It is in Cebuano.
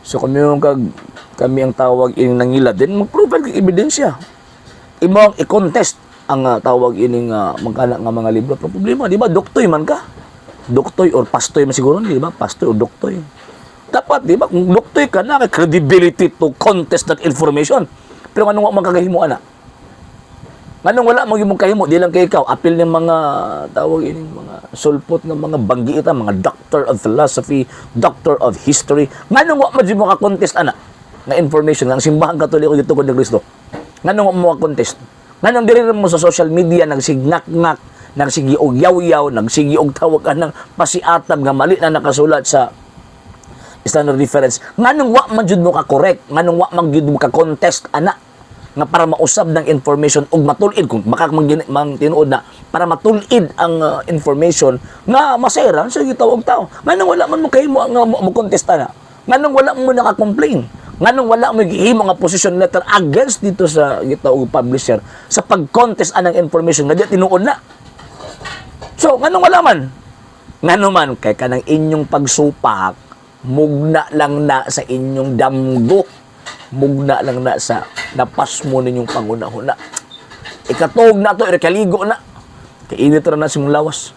So kami yung kag kami ang tawag ining nangilad din, mag-provide kag ebidensya. Imo ang i-contest ang tawag ining magkana nga mga libro. Pero problema, di ba? Doktoy man ka. Doktoy or pastoy man siguro, di ba? Pastoy or doktoy. Dapat, di ba? Kung doktoy ka na, credibility to contest that information. Pero anong wa man kagahimo ana? Nganong wala mo imong kahimo, di lang kay ikaw, apil ng mga tawag ining mga sulpot ng mga banggiita, mga doctor of philosophy, doctor of history. Nganong wa man jud mo ka-contest ana nga information nga ang Simbahang Katoliko gitukod ni Kristo? Nganong wa mo ka-contest? Nganong diri mo sa social media nagsignaknak, nagsigi og yaw-yaw, nagsigi og tawag anang pasiatab nga mali na nakasulat sa standard reference? Nganong wa man jud mo ka correct? Nganong wa man jud mo ka contest ana nga para mausab ng information ug matul-id, kung baka mang, mang tinuod na para matul-id ang information nga masera sa gitawag tao? Nganong wala man mo kahimo nga mo contest ana? Nganong wala mo naka-complain? Nganong wala mo gihimo nga position letter against dito sa gitawag publisher sa pag-contest anang information nga di tinuod na? So nganong wala man? Ngano man kay kanang inyong pagsupak, mugna lang na sa inyong damgo, mugna lang na sa napasmo ninyong pangunahuna. Ikatog na to, ikaligo na. Kainit ra na sa imong lawas.